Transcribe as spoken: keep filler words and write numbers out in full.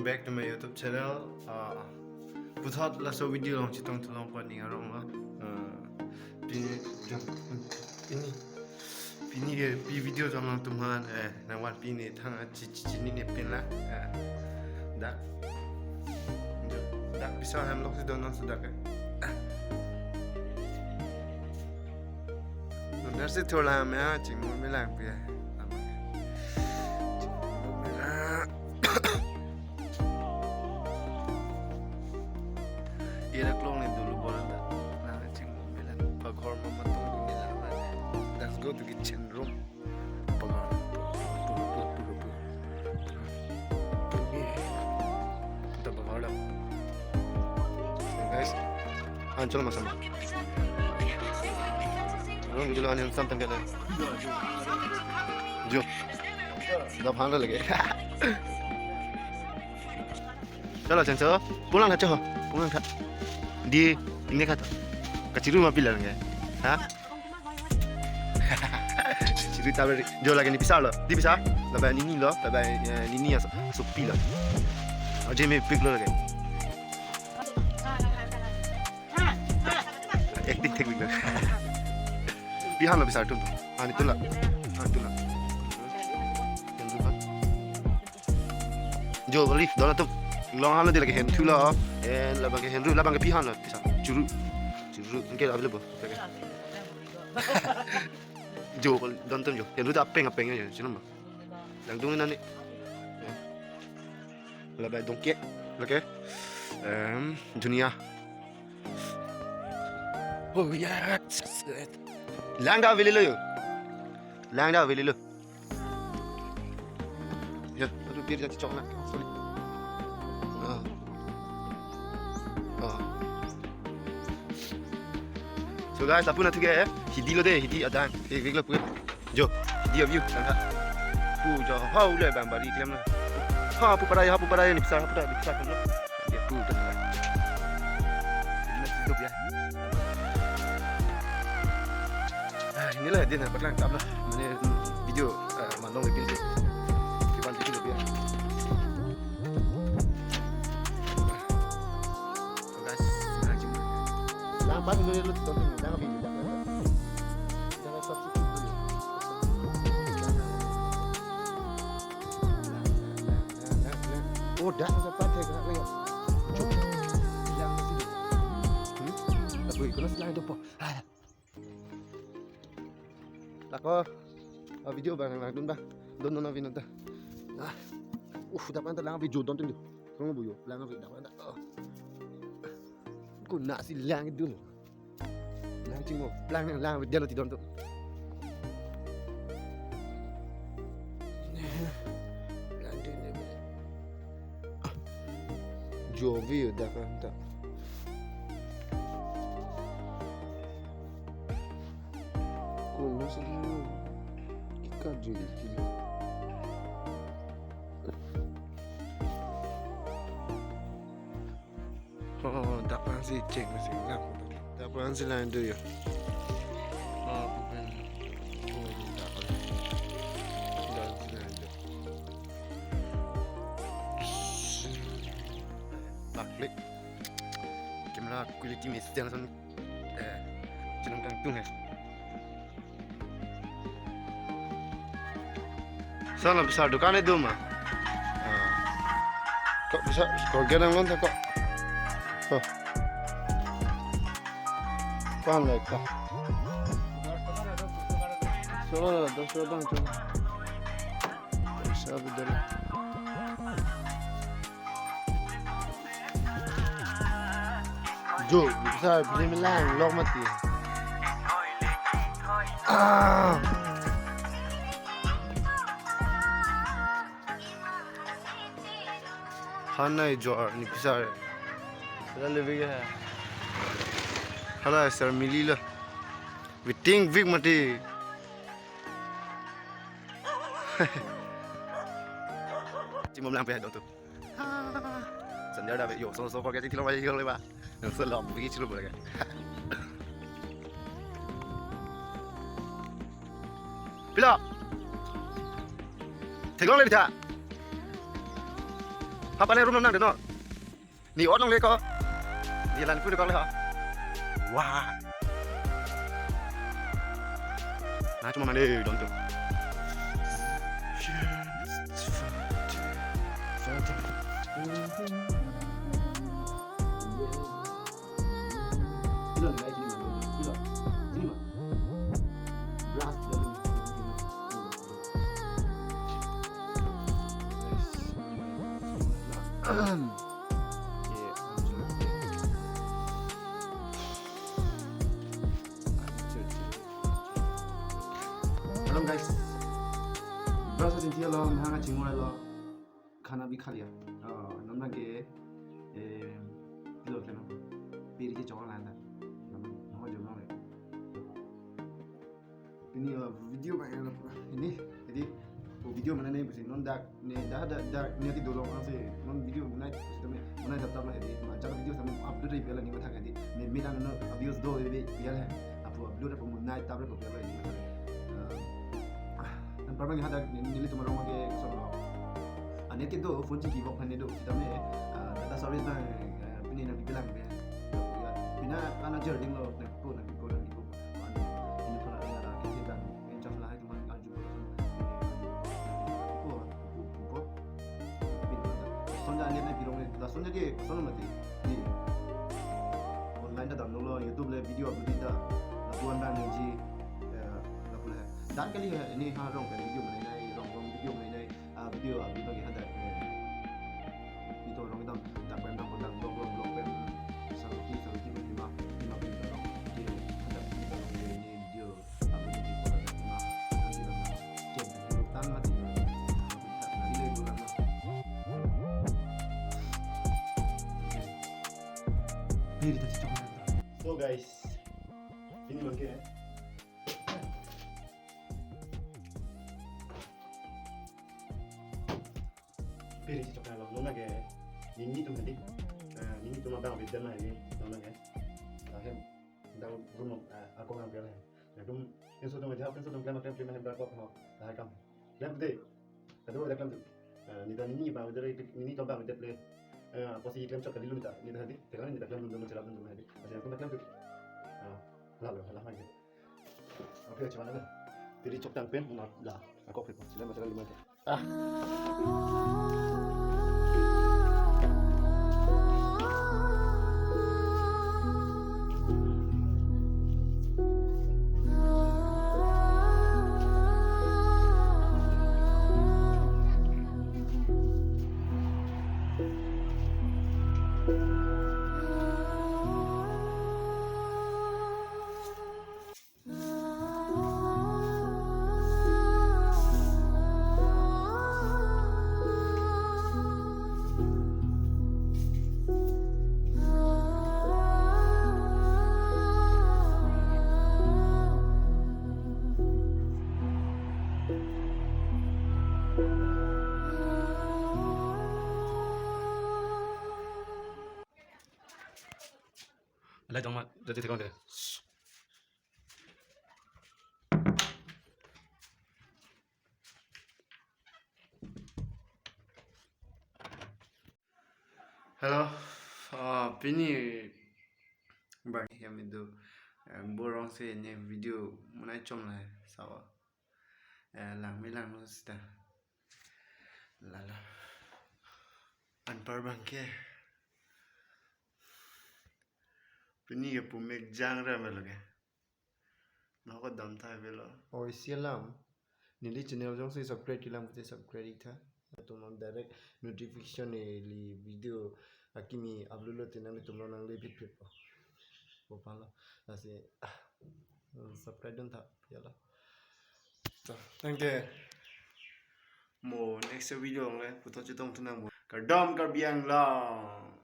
Back to my YouTube channel. Uh, puthot laso video along chetong thu long pon ning arong lo. Uh, pini, pini, pini ke pi video jong nangtum aphan, eh, nangvan pini thang a chi, chi, chinine pin la. Eh, dak, dak bisa hem lok si don nang sudah ke. Nonsi thurlam ya, chingmur melang pu ya. Ira klong ni dulu bola ta. Nang chingmur melang. Paghor mama tung dulu lang. Let's go to kitchen room. Paghor. Pu, pu, pu, pu, pu. Pu, pu. Pu, pu. Pu, pu. Guys, ancol masam. Belum gitu, onion sam tanggal. Jo. Dah paham lagi. Chalo, chancho. Pulang tha, cho. Pulang tha. Di, ini kata. Kachiru ma pilar nge. Ha? Chiru ta beri. Jo lagi ni pisar lo. Di pisar. Labai nini lo. Labai, eh, nini aso. Sopi lo. Aje me pik lo lagi. Acting teknik lo. Pihan lo pisar tum. Ani tula. Ani tula. Jo, beli, dona tum. Long han lo di lagi hen thu lo. Eh, labang ke hen ru, labang ke pihan lo, pisa. Churu. Churu, engke available. Jo, don tum jo. Hen ru ta apeng apeng ya, chinam ba. Langdung nani. Labai dongke, okay. Em, dunia. Oh ya, lang ta avelo yo. Lang ta avelo. Ya, aduh, biar jadi cok na. Sorry. Ah. Ah. So guys, apun athu ke, hidi lo de, hidi adang. Eh, wig lo pu. Jo, hidi view, tangka. Pu jo, ha, ulai bang bari klem na. Ha, pu parai, ha, pu parai, ni pisar, ha, pu parai, ni pisar, ha. Ya, pu, pu, pu. Ini masih hidup ya. Ah, inilah dia nampak lengkap lah. Ini video, eh, mandong bikin tu. Kipan tu hidup ya. So guys, nah, cuma. Lang pas dulu lu tonton, jangan video, jangan. Jangan subscribe dulu. Oh, dah dapat ya, kena lewat. Cuk. Yang sini. Hmm? Tapi kalau selain itu apa? Ah. Lako, ah, video bang, lang dun bang. Don don vin ta. Ah. Uh, dapat ta lang video don dun. Kung bu yo, lang video dapat ta. Oh. Kuna si lang dun. Lang chingmo, lang lang video ti don tu. Lang dun. Jovi dapat ta. Kuna sila ika jil kilo. Oh, dapat si cek masih lang. Dapat si lang tu ya. Oh, bukan. Oh, dapat. Dapat si lang tu. Baklik. Camera quality mesti jangan Eh, chinam kangtung ya. Sana bisa dukan itu mah. Ah. Kok bisa kok genang lonta kok. Oh. Pan lagi kok. Sana dos orang coba. Bisa betul. Jo, bisa beli melang, lok mati. Ah. Hanai jor ni pisar. Sila lebih ke. Hala sir mili lo. Waiting week mati. Cimom lang pe dong tu. Sandal dah yo, so so pakai citi lo mai yo le ba. So lo pergi cilo boleh kan. Pilo. Theklong le tha. Hapa le room nang de no. Ni ot nang le ko. Ni lan ku de ko le ha. Wah. Na cuma mane don tu. Hello guys, brush asin thia lo, mahang achingoi lo, khana bhi kha liya. Ah, non abang ke, eh, pilo klem, piri ke chokla lanta. Non, non jom non le. Pini, ah, video abang ya lo. Pini, jadi, oh, video mana ni, besi non dak, ni dah dah dak ni lagi dolong si, non video mana, besi mana dah tama jadi, macam video sama upload dari biar ni matha jadi, ni mila non abuse do jadi biar hai, apa upload apa mana tapi apa biar ni matha. Ah, anparman hadak ni, nelitum arong ke kosonlo. Anet kedo phone chingki bok phane do, sitame, ah, data service abang, eh, pini nang bilang be. Ya, pina kana jerding lo, nang ko, nang ko, nang ko. Ini pernah ada kita dan yang jam lah itu man aju. Ko, ko, ko, ko. Pina da. Sonja anet na birong le, da sonja ke, sonja mati. Di. Online ta damlo, YouTube le video upload ta. Lapuan dan nangji, eh, lapu le. Dan kali ini ha rong kan video mana ini, rong rong video mana ini. Ah, video, ah, video lagi hadak, eh, itu orang itu, dak pen, dak pen, dak blog, blog, blog pen, saruti, saruti pen lima, lima pen orang, dia hadak, kita orang dia ini video, apa ni, di kota dak lima, nanti dak lima, cek, dulu tan mati, nanti lagi dulu lama. Beri tadi coba. So guys, ini bangke ya. Piri si chokna lo, non lake, nini tum tadi, eh, nini tum abang bidam lagi, non lake. Ahem, dang room, eh, ako nang biar. Ya tum, inso tum aja, inso tum klem, klem, klem, hem dak ko, ha, dah kam. Klem tu deh. Aduh, dah klem tu. Eh, ni dah nini abang, dah nini tum abang, dah play. Eh, apa si klem chok kali lu minta, ni dah tadi, tekan ni dah klem lu, lu mencelap lu tadi. Masih aku dah klem tu. Ah, lalu, lalu lagi. Oke, cuman ada. Piri chok tangpen, na, la, ako pe, sila macam lima ke. Ah. Alai dong ma, jadi tekan deh. Hello, ah, pini bang ya midu, eh, borong si ne video munai chom lai sawa, eh, lang mi lang lo sita, lala, anpar bangke, pini ke pumek jang ra melo ke. Noko dam thai velo. Oi, si alam. Neli channel jongsi subscribe kelang pute subscribe ik tha. Atum nang direct notification neli video akimi upload lote nanglitum nang le phit phit po. Bo palo. Lasi, ah, subscribe dun tha. Yala. To, thank you. Mo next video le puthot chetong thu nang bo. Kardom Karbi Anglong.